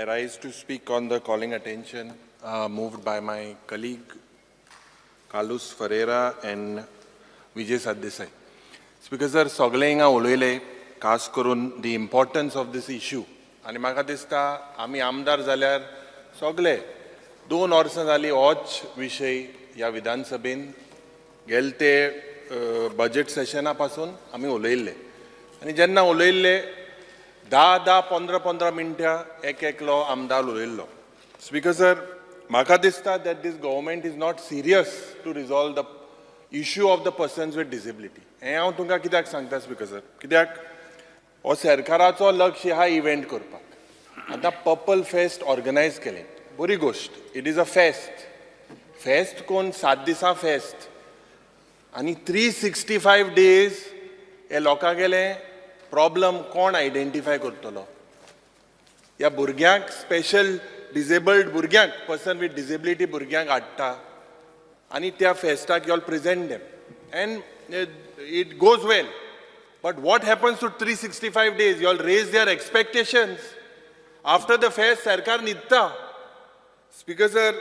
I rise to speak on the calling attention moved by my colleague Carlos Ferreira and Vijay Sardesai. Speaker sir, सगळे हिंगा उलयले, खास करून the importance of this issue. आनी म्हाका दिसता आमी आमदार जाल्यार सगळे 2 वर्सां जालीं होच विशय ह्या विधानसभेन गेले ते बजेट सेशना पासून आमी उलयल्ले. आनी जेन्ना उलयल्ले, 10 10, 15 15 मिनटां एक एकलो आमदार उलयल्लो. स्पीकर सर, म्हाका दिसता that this government is not serious to resolve the issue of the persons with disability. हें हांव तुमकां कित्याक सांगता, स्पीकर सर? कित्याक हो सरकाराचो लक्ष हा इव्हेंट करपाक. आतां पर्पल फेस्ट ऑर्गनायज केलें, बरी गोश्ट. It is a fest. Fest कोण 7 दिसां फेस्ट आनी 365 डेज हे लोकांगेले प्रॉब्लम कोण आयडेंटिफाय करतलो? ह्या भुरग्यांक, स्पेशल डिजेबल्ड भुरग्यांक, पर्सन विथ डिजेबिलिटी भुरग्यांक हाडटा आनी त्या फेस्टाक you all present them and it goes well, but what happens to 365 days? You all raise their expectations. After the fest सरकार न्हिदता. स्पीकर सर,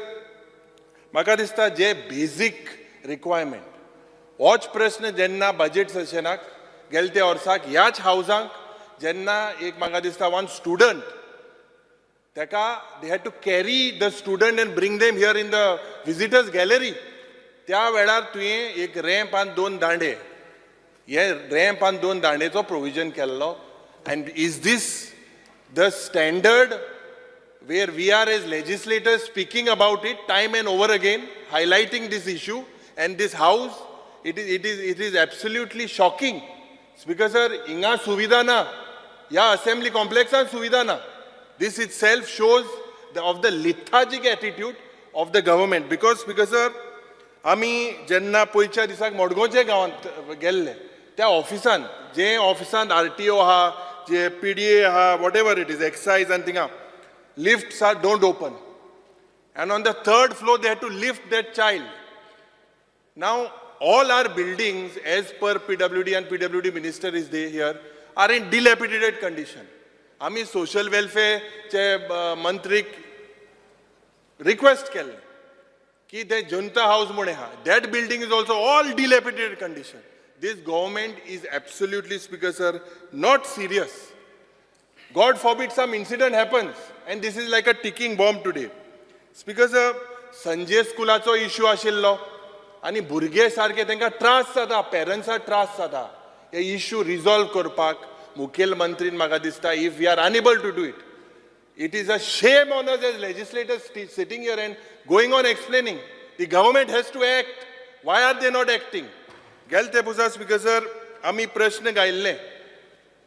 म्हाका दिसता जे बेजीक रिक्वायरमेंट, होच प्रश्न जेन्ना बजेट सेशनाक गेले त्या वर्साक ह्याच हावजांक जेन्ना एक म्हाका दिसता वन स्टुडंट ताका they had to carry the student and bring them here in the visitors gallery. त्या वेळार तुवें एक रॅम्प आनी दोन दांडे, हे रॅम्प आनी दोन दांडेचो प्रोविजन केल्लो. And is this the standard where we are as legislators speaking about it time and over again, highlighting this issue and this house? It is absolutely shocking. Speaker sir, हिंगा सुविधा ना, ह्या assembly कॉम्प्लेक्सान सुविधा ना. This itself shows of the lethargic attitude of the government. Because, Speaker sir, आमी जेन्ना पयच्या दिसाक मडगांवच्या गांवांत गेल्ले, त्या ऑफिसान, जे ऑफिसान आरटीओ आहा, जे पीडीए आहा, whatever it is, excise आनी थिंगा lifts are don't open and on the third floor they had to lift that child. Now all our buildings, as per PWD and PWD minister is there here, are in dilapidated condition. आमी social वेलफेअरचे मंत्रीक request केल्लें की ते जनता house म्हूण आहा, that building is also all dilapidated condition. This government is absolutely, Speaker sir, not serious. God forbid some incident happens, and this is like a ticking bomb today. Speaker sir, Sanjay स्कुलाचो issue आशिल्लो आनी भुरगे सारके तांकां त्रास जाता, पेरंट्साक त्रास जाता. हे इश्यू रिजॉल्व करपाक मुखेलमंत्रीन म्हाका दिसता, if we are unable to do it, it is a shame on us as legislators sitting here and going on explaining. The government has to act. Why are they not acting? गेले ते पुसा, speaker sir, आमी प्रश्न घायल्ले,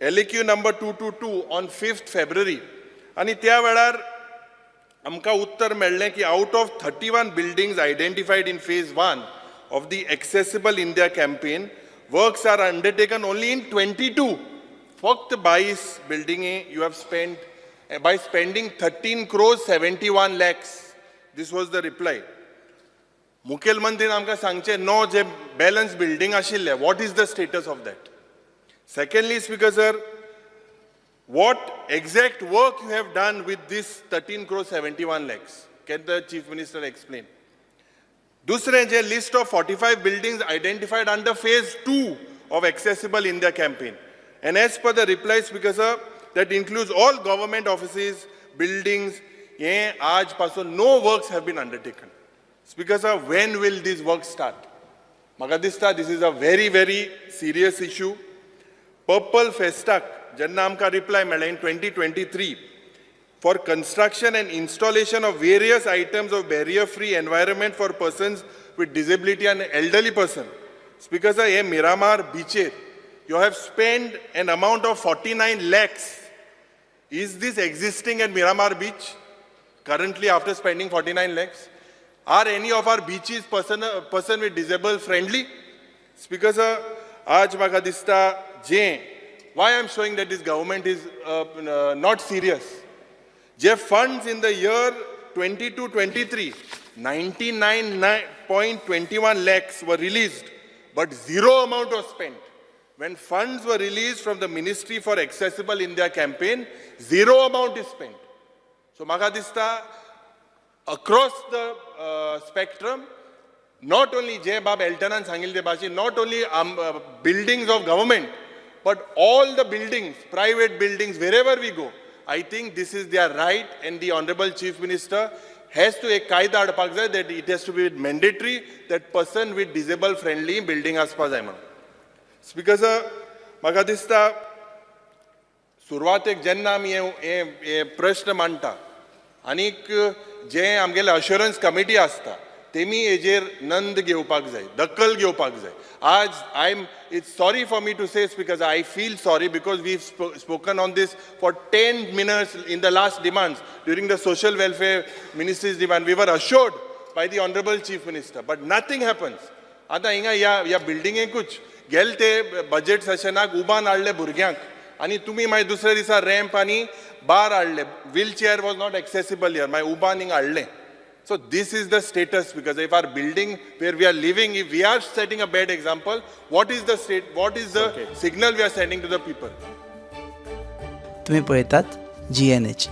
LAQ number 222 on 5th February, आनी त्या वेळार आमकां उत्तर मेळ्ळें की out of 31 buildings identified in phase one of the Accessible India campaign, works are undertaken only in 22. फक्त 22 बिल्डिंगे you have spend by spending 13 crores 71 lakhs. This was the reply. मुखेलमंत्रीन आमकां सांगचें नो जे बॅलन्स बिल्डींग आशिल्ले, what is the status of that? Secondly, Speaker sir, what exact work you have done with this 13 crore 71 lakhs? Can the Chief Minister explain? दुसरें जे list of 45 buildings identified under phase two of Accessible India campaign. And as per the reply, Speaker sir, that includes all government offices, buildings, हे आज पासून no works have been undertaken. Speaker sir, when will this work start? म्हाका दिसता this is a very, very serious issue. Purple फेस्टाक जेन्ना आमकां reply मेळ्ळें in 2023, for construction and installation of various items of barrier free environment for persons with disability and elderly person. Speaker sir, हे Miramar बीचेर you have spend an amount of 49 lakhs. Is this existing at Miramar Beach currently after spending 49 lakhs? Are any of our beaches person with disabled friendly? Speaker sir, आज म्हाका दिसता जे why I am showing that this government is not serious. J funds in the year 22-23, 99.21 lakhs were released, but zero amount was spent. When funds were released from the Ministry for Accessible India campaign, zero amount is spent. So म्हाका दिसता across the spectrum, not only जे बाब एल्टनान सांगिल्ले ते भाशेन, not only buildings of government but all the buildings, private buildings, wherever we go, I think this is their right and the honourable Chief Minister has to एक कायदो हाडपाक जाय that it has to be mandatory that person with disable friendly building आसपा जाय म्हणून. Speaker sir, म्हाका दिसता सुरवातेक जेन्ना आमी हे हे हे प्रश्न मांडटा आनीक जे आमगेले अश्युरन्स कमिटी आसता, तेमी हेजेर नंद घेवपाक जाय, दखल घेवपाक जाय. आज I am it's sorry for me to say, because I feel sorry because we spoken on this for 10 minutes in the last demands. During the Social Welfare Ministry's demand, we were assured by the honourable Chief Minister, but nothing happens. आतां हिंगा ह्या ह्या बिल्डिंगेकूच गेले ते budget सेशनाक उबान हाडले भुरग्यांक आनी तुमी मागीर दुसऱ्या दिसा रॅम्प आनी बार हाडले. Wheel chair was not accessible here. मागीर उबान हिंगा हाडले. So this is the status, because if our building where we are living, if we are setting a bad example, what is the state, what is the signal we are sending to the people? तुम्ही पळयतात GNH.